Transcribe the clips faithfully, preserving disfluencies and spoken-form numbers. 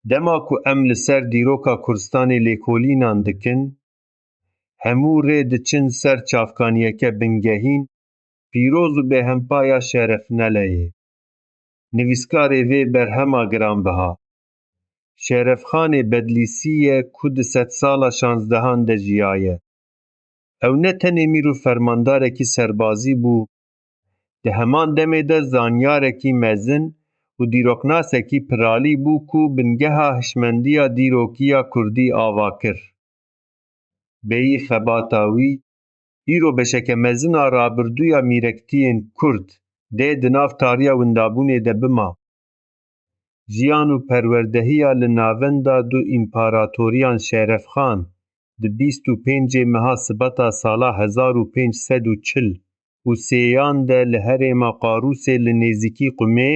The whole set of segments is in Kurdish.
Dema ku em li ser dîroka Kurdistanê lêkolînan dikin, hemû rê diçin ser çavkaniyeke bingehîn, pîroz û bêhempa ya Şeref Neleyê, nivîskarê vê berhema giranbiha. Şerefxanê Bedlîsî ye ku di sedsala şanzdehan de jiyaye. Ew ne tenê mîr û fermandarekî serbazî bû, di heman demê de zanyarekî mezin û dîroknasekî piralî bû ku bingeha hişmendiya dîrokî ya kurdî ava kir. Bêyî xebata wî, îro beşeke mezin a rabirdûya mîrektiyên kurd dê di nav tariya windabûnê de bima. Jiyan û perwerdehiya li navenda du împaratoriyan Şerefxan di bîst û pêncê meha Sibata sala hezar û pênc sed û çil û sêyan de li herêma Qarûsê li nêzîkî Qumê,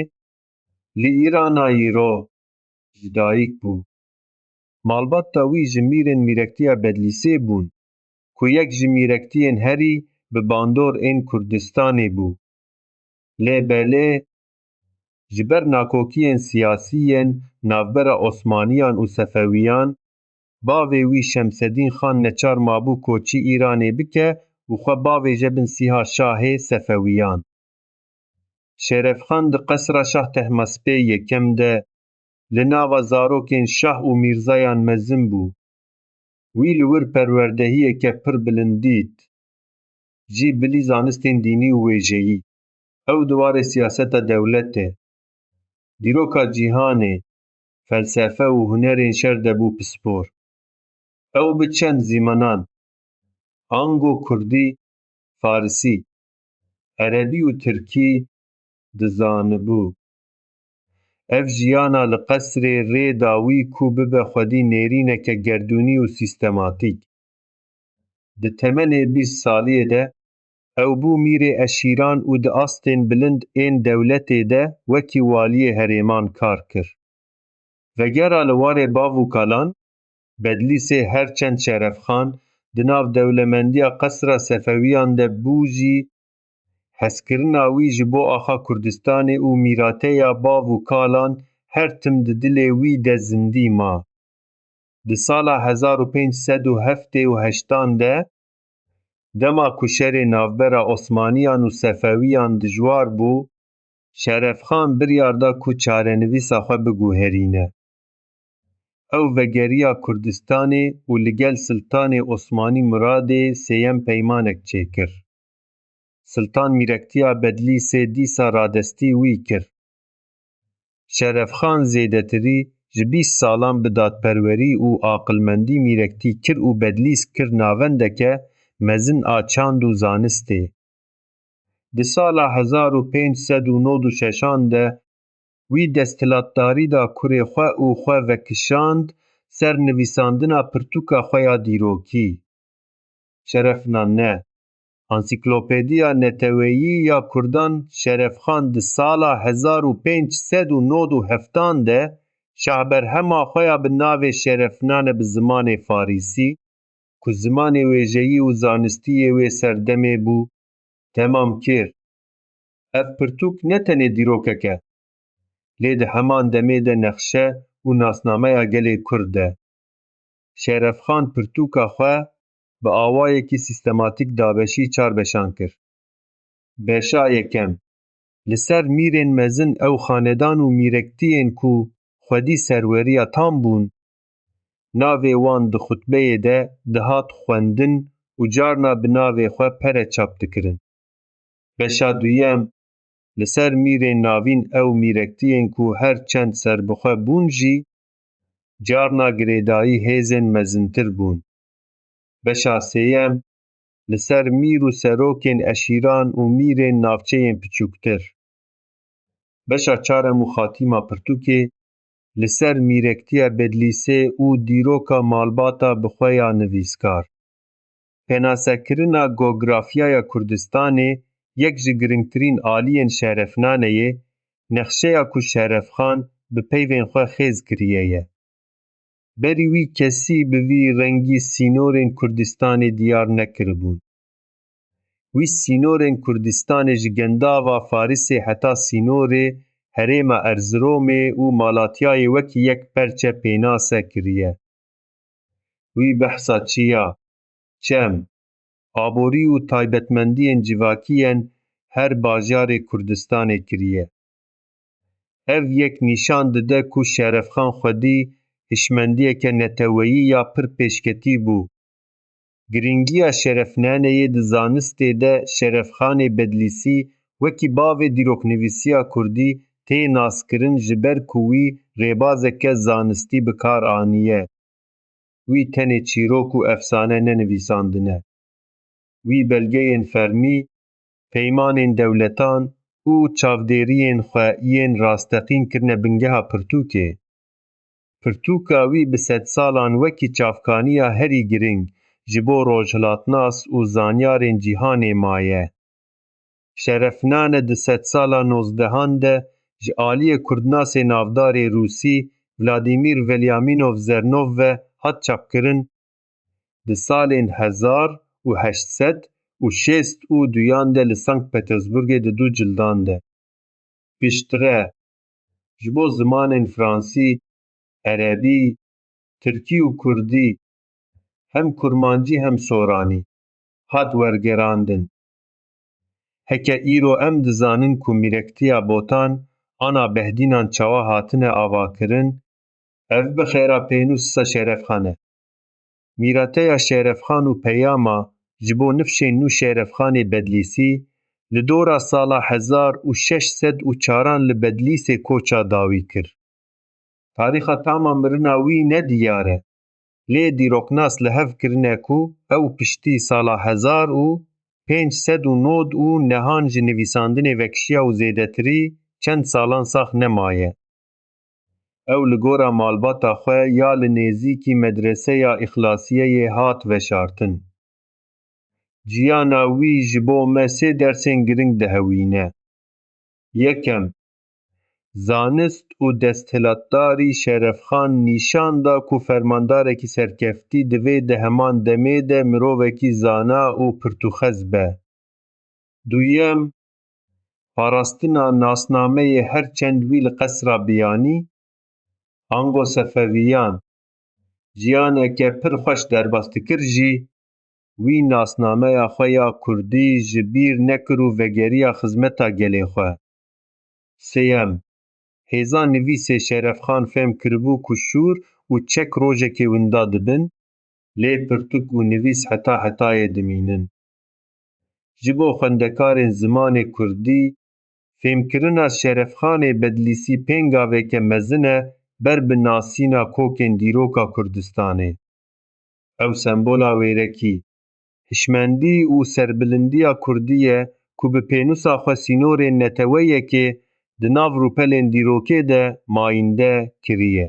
li Îrana îro, ji dayik bû. Malbata wî ji mîrên mîrektiya Bedlîsê bûn, ku yek ji mîrektiyên herî bi bandor ên Kurdistanê bû. Lê belê, ji ber nakokiyên siyasî yên navbera Osmaniyan û Sefewiyan, bavê wî Şemsedîn Xan neçar mabû koçî Îranê bike û xwe bavêje bin sîha şahê Sefewiyan. Şerefxan di qesra Şah Tehmaspê Yekem de li nava zarokên şah û mîrzayan mezin bû. Wî li wir perwerdehiyeke pir bilind dît. Jî bilî zanistên dînî û wêjeyî. Ew di warê siyaseta dewletê, dîroka cîhanê, felsefe û hunerên şer de bû pispor. Ew bi çend zîmanan, ango kurdî, farisî, erebî û tirkî dizanibû. Ev jiyana li qesrê rê da wî ku bibe xwedî nêrîneke gerdûnî û sîstematîk. Di temenê bîst saliyê de ew bû mîrê eşîran û di astên bilind ên dewletê de wekî waliyê herêman kar kir. Vegera li warê bav û kalan, Bedlîsê her çend Şerefxan di nav dewlemendiya qesra Sefewiyan de bû jî, hezkirina wî ji bo axa Kurdistanê û mîrateya bav û kalan her tim di dilê wî de zindî ma. Di sala hezar û pênc sed û heftê û heştan de, dema ku şerê navbera Osmaniyan û Sefewiyan dijwar bû, Şerefxan biryar da ku çarenivîsa xwe biguherîne. Ew vegeriya Kurdistanê û li gel Siltanê Osmanî Muradê sêyem peymanek çêkir. Siltan mîrektiya Bedlîsê dîsa radestî wî kir. Şerefxan zêdetirî ji bîst salan bi dadperwerî û aqilmendî mîrektî kir û Bedlîs kir navendeke mezin a çand û zanistê. Di sala hezar û pênc sed û nod û şeşan de wî desthilatdarî da kurê xwe û xwe vekişand ser nivîsandina pirtûka xwe ya dîrokî. Şerefname, Ansîklopediya Neteweyî ya Kurdan Şerefxan di sala hezar û pênc sed û nod û heftan de şahberhema xwe ya bi navê Şerefname bi zimanê farîsî, ku zimanê wêjeyî û zanistî yê wê serdemê bû, temam kir. Ev pirtûk ne tenê dîrokek e, lê di heman demê de nexşe û nasnameya gelê Kurd e. Şerefxan pirtûka xwe bi awayekî sîstematîk dabeşî çar beşan kir. Beşa yekem, li ser mîrên mezin ew xanedan û mîrektiyên ku xwedî serweriya tam bûn, navê wan di xutbeyê de dihat xwendin û carna bi navê xwe pere çap dikirin. Beşa duyem, li ser mîrên navîn ew mîrektiyên ku her çend serbixwe bûn jî, carna girêdayî hêzên mezintir bûn. Beşa sêyem, li ser mîr û serokên eşîran û mîrên navçeyên piçûktir. Beşa çarem û xatîma pirtûkê li ser mîrektiya Bedlîsê û dîroka malbata bi xwe ya nivîskar. Pênasekirina gografyaya Kurdistanê yek ji girîngtirîn aliyên Şerefnameyê, nexşeya ku Şerefxan bi peyvên xwe xêz kiriye ye. Berî wî kesî bi vî rengî sînorên Kurdistanê diyar nekiribûn. Wî sînorên Kurdistanê ji Gendava Farisê heta sînorê herêma Erziromê û Malatyayê wekî yek perçe pênase kiriye. Wî behsa çiya, çem, aborî û taybetmendiyên civakî yên her bajarê Kurdistanê kiriye. Ev yek nîşan dide ku Şerefxan xwedî hişmendiyeke neteweyî ya pir pêşketî bû. Girîngiya Şerefnaneyê di zanistê de Şerefxanê Bedlîsî wekî bavê dîroknivîsiya kurdî tê naskirin, ji ber ku wî rêbazeke zanistî bi kar aniye. Wî tenê çîrok û efsane nenivîsandine. Wî belgeyên fermî, peymanên dewletan û çavdêriyên xwe yên rasteqîn kirine bingeha pirtûkê. Pirtûka wî bi sedsalan wekî çavkaniya herî girîng ji bo rojhilatnas û zanyarên cîhanê maye. Şerefnane di sedsala nozdehan de ji aliyê kurdnasê navdarê rûsî Vladimir Velyamînov Zernov ve hat çapkirin, di salên hezar û heşt sed û şêst û duyan de li Sankt Petersburgê di du cildan de. Piştre, ji bo zimanên fransî, erebî, tirkî û kurdî, hem kurmancî hem soranî, hat wergerandin. Heke îro em dizanin ku mîrektiya botan ana Behdînan çawa hatine avakirin, ev bi xêra pênûsa Şerefxan e. Mîrateya Şerefxan û peyama ji bo nifşên nû Şerefxanê Bedlîsî li dora sala hezar û şeş sed û çaran li Bedlîsê koça dawî kir. Tarîxa tama mirina wî ne diyar e, lê dîroknas li hev kirine ku ew piştî sala hezar û pênc sed û nod û nehan ji nivîsandinê vekişiya û zêdetirî çend salan sax nemaye. Ew li gora malbata xwe ya li nêzîkî Medreseya Îxlasiyeyê hat veşartin. Ciyana wî ji bo me sê dersên giring dihewîne. Yekem, zanist û desthilatdarî Şerefxan nîşan da ku fermandarekî serkeftî divê di heman demê de mirovekî zana û pirtûxez be. Duyem, parastina nasnameyê her çend wî li qesra biyanî, ango Sefeviyan, jiyaneke pir xweş derbas dikir jî, wî nasnameya xwe ya kurdî ji bîr nekir û vegeriya xizmeta gelê xwe. Sêyem, hêza nivîsê Şerefxan fêm kiribû ku şûr û çek rojekê winda dibin, lê pirtûk û nivîs heta hetayê dimînin. Ji bo xwendekarên zimanê kurdî, fêmkirina Şerefxanê Bedlîsî pêngaveke mezin e ber bi nasîna kokên dîroka Kurdistanê. Ew sembola wêrekî, hişmendî û serbilindiya kurdî ye ku bi pênûsa xwe sînorên neteweyekê di nav rûpelên dîrokê de mayînde kiriye.